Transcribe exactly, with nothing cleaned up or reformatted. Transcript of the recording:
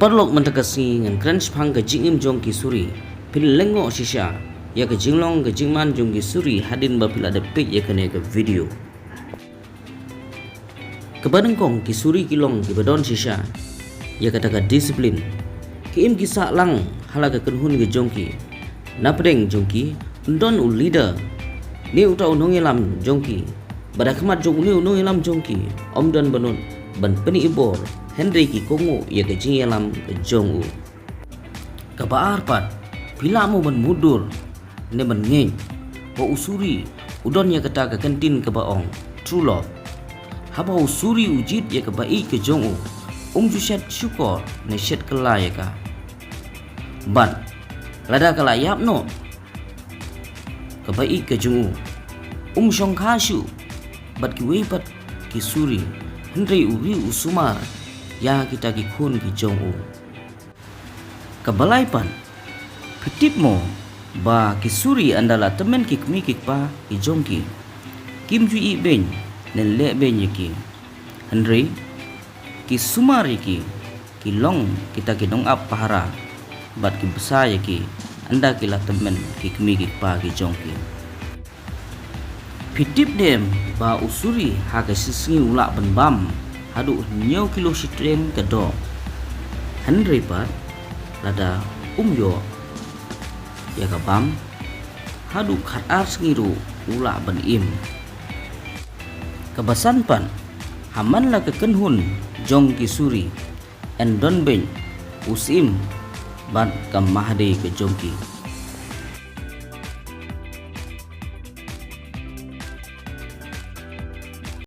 Paralok, mynta ka sngi ngan kren shaphang ka jingim jong ki suri. Phin lyngngoh shisha ïa ka jinglong ka jingman jong ki suri hadien ba phi la dep peit ïa kane ka video. Kaba nyngkong, ki suri ki long kiba don shisha ïa kata ka discipline. Ki im ki sah lang ha la ka kynhun ka jong ki. Na pdeng jong ki ym don u leader ne uta u nongïalam jong ki. Bad ha khmat jong une u nongïalam jong ki ym don ba nud ban pyni bor, hynrei ki kohnguh ïa ka jingïalam ka jong u. Kaba ar pat, phi lah mo ban mutdur ne ban ngeit ba u suri u don ïa kata ka kyntien kaba ong true love. Haba u suri u jied ïa ka baieit ka jong u, um ju shet shukor ne shet kylla ïa ka. Bad lada ka la ïap noh ka baieit ka jong u, um shongkha shuh bad kiwei pat ki suri, hynrei u riew u sumar ïa kita ki khun ki jong u. Kaba lai pat, phi tip mo ba ki suri ynda la tymmen ki kmie ki kpa ki jong ki, kim ju ïehbeiñ ne lehbeiñ ïa ki, hynrei ki sumar ïa ki, ki long kita ki nongap pahara bad ki bsa ïa ki ynda ki la tymmen ki kmie ki kpa ki jong ki. Phi tip ne em ba u suri ha ka shi sngi u lah ban bam haduh hynñiew kilo shiteng ka doh. Hynrei pat lada um ïoh ïa ka bam, haduh khatar sngi ruh u lah ban im. Kaba san pat, ha man la ka kynhun jong ki suri, yn don beit u syiem bad ka mahadei ka jong ki.